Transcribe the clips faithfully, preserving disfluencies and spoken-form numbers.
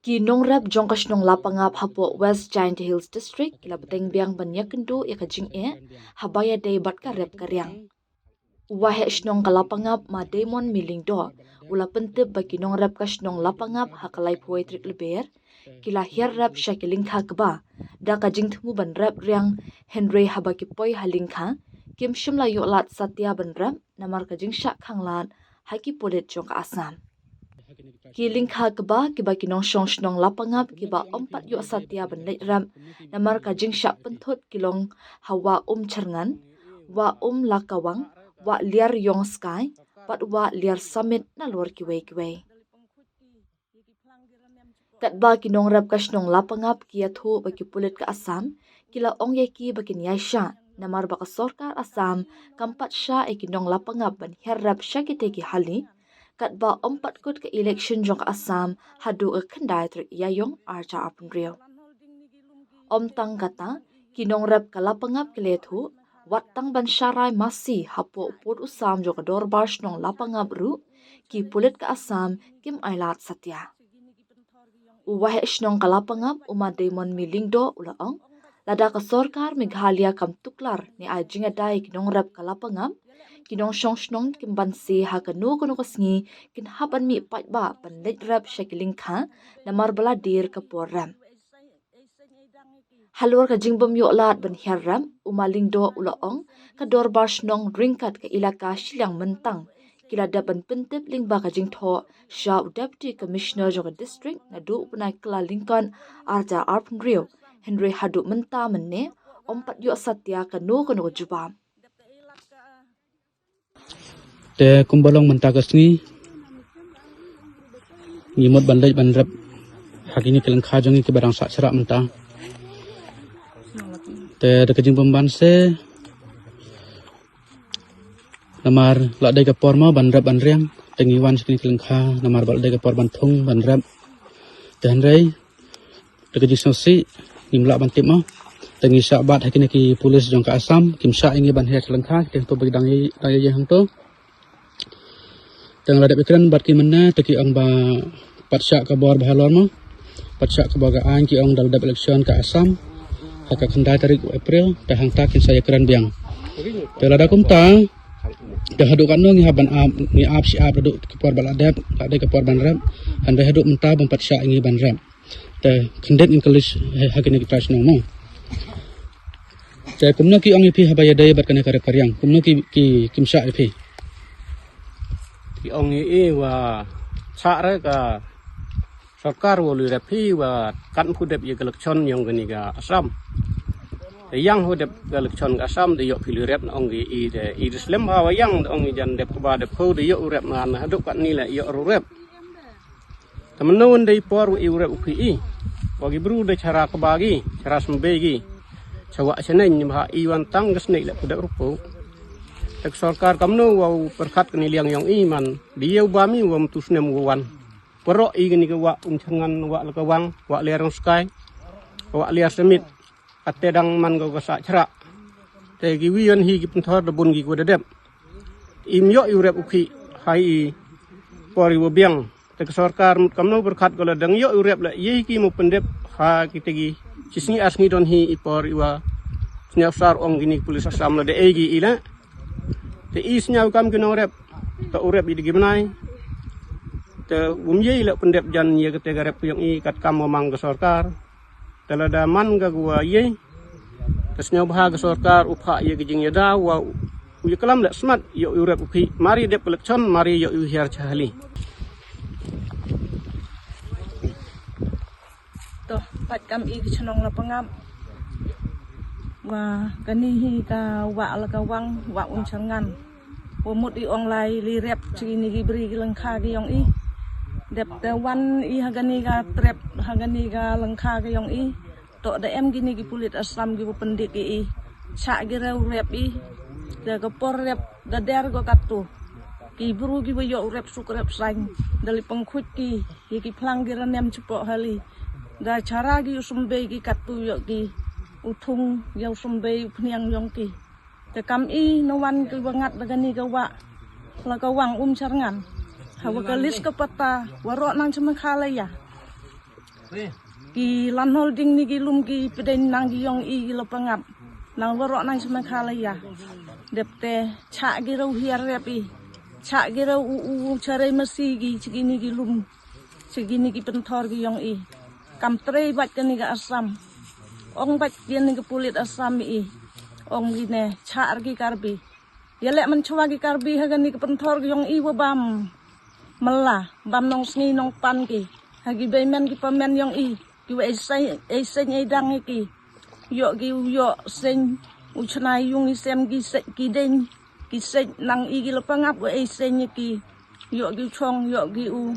Ki nongrep jong ka shnong Lapangap hapoh West Jaintia Hills District ki la bteng biang ban ïakynduh ïa ka jingeh haba ïadei bad ka rep ka riang. U waheh shnong ka Lapangap, Ma Damon Myllyngdoh, u la pyntip ba ki nongrep ka shnong Lapangap ha ka laiphew tarik Lber ki la hiar rep sha ki lyngkha kba da ka jingthmu ban rep riang, hynrei haba ki poi ha lyngkha kim shym la ïoh lad satia ban rep namar ka jingshah khanglad ha ki pulit jong ka Assam. Ki lyngkha kba kiba ki nongshong shnong Lapangap kiba ym pat ïoh satia ban leit rep namar ka jingshah pynthut ki long ha Wah Umchyrngan, Wah Umlakawang, Wah Liar Ïongskai bad Wah Liar Samit nalor kiwei kiwei. Katba ki nongrep ka shnong Lapangap ki ïathuh ba ki pulit ka Assam ki la ong ïa ki ba kin ïaishah namar ba ka sorkar Assam kam pat shah ïa ki nong Lapangap ban hiar rep sha kitei ki hali, katba ym pat kut ka election jong ka Assam haduh ka khyndai tarik Ïaïong arhajar arphew hynriew. Ym tang kata, ki nongrep ka Lapangap ki la ïathuh wat tang ban sharai masi hapoh pud u sam jong ka dorbar shnong Lapangap ruh ki pulit ka Assam kim ailad satia. U waheh shnong ka Lapangap, u Ma Damon Myllyngdoh, u la ong, lada ka sorkar Meghalaya kam tuklar ne ai jingïada ïa ki nongrep ka Lapangap, ki nongshong shnong kim banse ha kano kano ka sngi kin hap ban mih paidbah ban leit rep sha ki lyngkha namar ba la dier ka por rep. Halor ka jingbym ïoh lad ban hiar rep, u Ma Lyngdoh u la ong ka dorbar shnong ryngkat ka ilaka shiliang myntang ki la dep ban pyntip lyngba ka jingthoh sha u Deputy Commissioner jong ka district naduh u bnai Kyllalyngkot arhajar arphew hynriew, hynrei haduh mynta mynne ym pat ïoh satia kano kano ka jubab. Te kumba long mynta ka sngi, ngi mut ban leit ban rep ha kine ki lyngkha jong ngi kiba dang sah shrah mynta. Te da ka jingbym banse, namar la dei ka por mo ban rep ban riang, te ngi wan sha kine ki lyngkha namar ba la dei ka por ban thung ban rep. Te hynrei da ka jingsngewsih ngim lah ban tip mo. Te ngi shah bat ha kine ki pulit jong ka Assam, kim shah ïa ngi ban hiar sha lyngkha, ki te hangto ba ki dang ïa, dang ïa hangto. Te nga la dep ïakren bad ki mynne, te ki ong ba pat shah ka bor ba halor mo. Pat shah ka bor ka aiñ, ki ong da la dep election ka Assam ha ka khyndai tarik u April, te hangta kin sa ïakren biang. Te lada kumta, te haduh katno ngi hap ban ap, ngi ap shi ap haduh ka por ba la dep, la dei ka por ban rep, hynrei haduh mynta bym pat shah ïa ngi ban rep. Te khyndiat ngin kylli ha kine ki trai shnong mo. Te kumno ki ong ïa phi haba ïadei bad kane ka rep ka riang, kumno ki, ki, kim shah ïa phi? Ki ong ïa i wa shah re ka sorkar wa lui rep phi wa katba phi dep ïa ka election yong kane ka Assam. Te ïang phi dep ka election ka Assam te ïoh phi lui rep, na ong ïa i te i da slem ha wa ïang, te ong i jan dep kaba dep phi te ïoh u rep, na haduh katne la ïoh u rep. Te mynno wan dei por wa i u rep u phi i. Wa ki bru da chara kba ki, chara symbai ki. Chawa chaneng ni ma i wan tang ka snei la phi dep rupo. Te ka sorkar kamno wa u pyrkhat kane liang yong i man. Di ïa u bam i wa mtu snem wa wan. Pyrrok i kane ka Wah Umchyrngan, Wah Lakawang, Wah Liar Ïongskai, Wah Liar Samit. Ate dang man ka ka sah chra. Te ki wi wan hi ki pynthor da bun ki ku da dep. Im ïoh i u rep u phi ha i por i wa biang. Te ka sorkar mut kamno pyrkhat ko la dang ïoh i u rep la ïa ki mo pyndep ha kite ki. Shi sngi ar sngi don hi i por i wa sñiaw sar ong kine ki pulit Assam la da ei ki i la. Te i sñiaw kam ki nongrep. Te u rep i da ki bnai. Te um ïa i la pyndep jan ïa kate ka rep yong i kat kam wa mang ka sorkar. Te lada man ka wa ïa. Te sñiaw bha ka sorkar u phah ïa ka jingïada wa u ïa klam la smat ïa u rep u phi. Mar i dep election, mar i ïa u hiar chahali. To, pat kam i ka chnong Lapangap. Wa kani hi ka Wah Lakawang, Wah Umchyrngan. Wa mut i ong lai li rep chi ni ki bri ki lyngkha ki yong i. Dep te wan i ha kani ka trep, ha kani ka lyngkha ki yong i. To da em kini ki pulit Assam ki wa pyndik i i. Chah ki rew rep i. Te ka por rep da der ko katu. Ki bru ki wa ïoh rep suk rep sain. Da li pengkhuit ki, ïa ki phlang ki ranem chipoh hali. Da chara ki u sembei ki katu ïoh ki. U thung ïa u sembei u phniang yong ki. Te kam i na wan ki wa ngat da kani ka Wah Lakawang Umchyrngan. Hawa ka list ka patta, waroh nang sha Meghalaya. Ki landholding ni ki lum ki pdeng nang ki yong i ki la pangap. Nang waroh nang sha Meghalaya. Dep te, chah ki rew hiar rep i. Chah ki rew u u charei masi ki, cha kini ki lum. Cha kini ki pynthor ki yong i. Kam trei bad kani ka Assam. Ong bad kini ka pulit Assam i. Ong kine, chah ki Karbi. Ïaleh mynchwa ki Karbi ha kani ka pynthor ki yong i wa bam mala, bam nongsngi nongpan ki. Ha ki beimen ki pamen yong i, ki wa ei seng, ei seng ei dang i ki. Ïoh ki u ïoh seng, u chna yung i sem ki se-, ki deng, ki seng nang i ki la pangap wa ei seng i ki. Ïoh ki u chong, ïoh ki u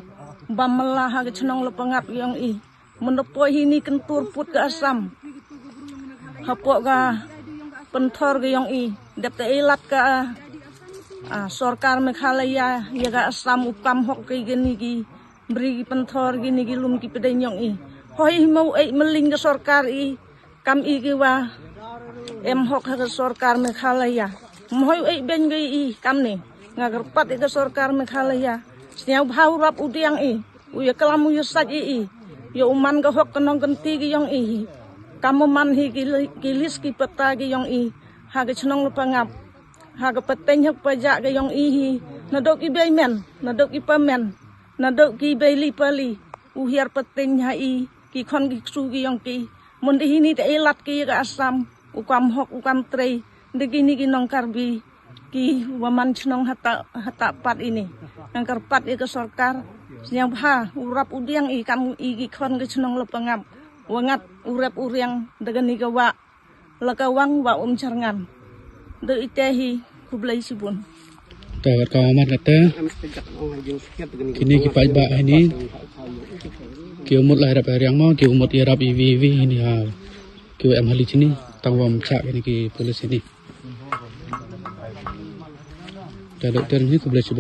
bam mala ha ki chnong la pangap yong i. Mynda poi hi ni kyntur put ka Assam. Hapoh ka pynthor ka yong i. Dep te ilat ka, ah, sorkar Meghalaya, ïa ka Assam u kam hok ki kini ki bri ki pynthor kini ki lum ki pdeng yong i. Hoi hi mo ei mling ka sorkar i. Kam i ki wa em hok ha ka sorkar Meghalaya. Mo hoi ei ben ka i kam ni. Nga kyrpad i ka sorkar Meghalaya. Sniaw bha u rap u diang i. U ïa klam u ïa sach i i. Ïa u man ka hok ka nongkynti ki yong i hi. Kam u man hi ki li-, ki list ki patta ki yong i. Ha ka chnong la pangap. Ha ka pateng ha ka pajak ki yong i hi. Nadok i beimen, nadok i pamen, nadok ki beili pali. U hiar pateng ha i, ki khon ki ksu ki yong ki. Mynda hi ni te ilat ki ïa ka Assam. U kam hok, u kam trei. Da kini ki nong Karbi. Ki wa man chnong hata, hata pat ini. Nang kyrpad i ka sorkar. Sniaw bha, u rap u diang i kam i ki khon ka chnong la pangap. Wa ngat u rep u riang, da kani ka wa. La ka wang wa um charngan. Da i te hi, khublei shibun. Ta wat ka mat kata. Kini ki paidbah hi ni. Ki umut la rap riang mo, ki umut i rap i wi wi hi ni ha. Ki wa em hali chini, tang wa mchak kini ki police hi ni. Ta dok ter ni, khublei shibun.